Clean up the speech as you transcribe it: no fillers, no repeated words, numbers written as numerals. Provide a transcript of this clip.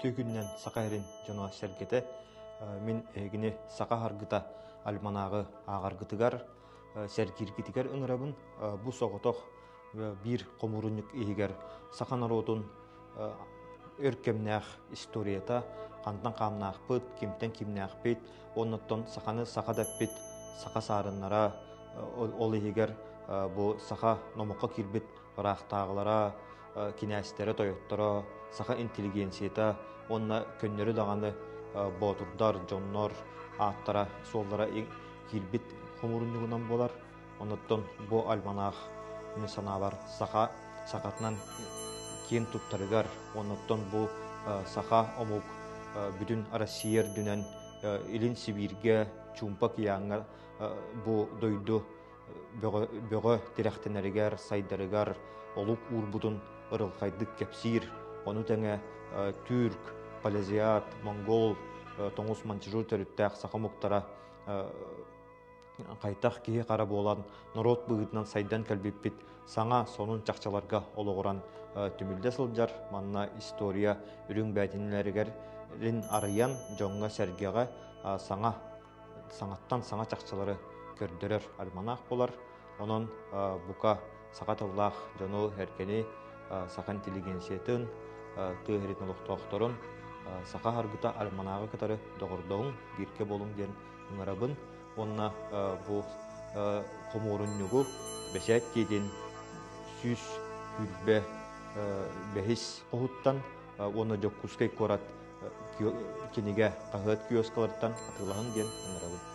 Үтүө күнүнэн Саха сирин дьоно-сэргэтэ. Мин эһигини Саха харгыта альманааҕы ааҕаргытыгар, сэргииргитигэр ыҥырабын. Бу соҕотох биир хомуурунньук иһигэр саха норуотун өр кэмнээх историята, хантан хааннаахпыт, кимтэн кимнээхпит, оннуттан саханы саха дэппит саха саарыннара, ол иһигэр бу саха номоххо киирбит ыраахтааҕылара, кинээстэрэ, тойотторо, саха интеллигенцията уонна көннөрү даҕаны боотурдар, дьоннор ааттара, суоллара киирбит хомуурунньугунан буолар. Онуттан бу альманах мин санаабар саха сахатынан киэн туттарыгар, онуттан бу саха омук бүтүн Россия үрдүнэн Илин Сибииргэ, Чуумпа океаҥҥа бу дойду бөҕө тирэхтэнэригэр, сайдарыгар олук уурбутун ырылхайдык кэпсиир. Ону тэҥэ түүрк, палезиат, монгол, тоҥус маньчжур төрүттээх саха омуктара хайдах киһи-хара буолан норуот быһыытынан сайдан кэлбиппит саҥа сонун чахчыларга олоҕуран түмүллэ сылдьар. Манна история үрүҥ бээтинэлэригэр арыйан дьоҥҥо-сэргэҕэ саҥа саҥаттан саҥа чахчылары көрдөрөр альманах буолар. Онон бука саха тыллаах дьону эркэни, саха интеллигенциятын, тыа сирин олохтоохторун саха харгыта альманаҕы кытары доҕордоһуҥ, бииргэ буолуҥ диэн ыҥырабын. Уонна бу хомуурунньугу бэчээт дьиэтин 125 хоһуттан уонна Дьокуускай куорат кинигэ хаһыат киоскаларыттан атыылаһыҥ диэн ыҥырабын.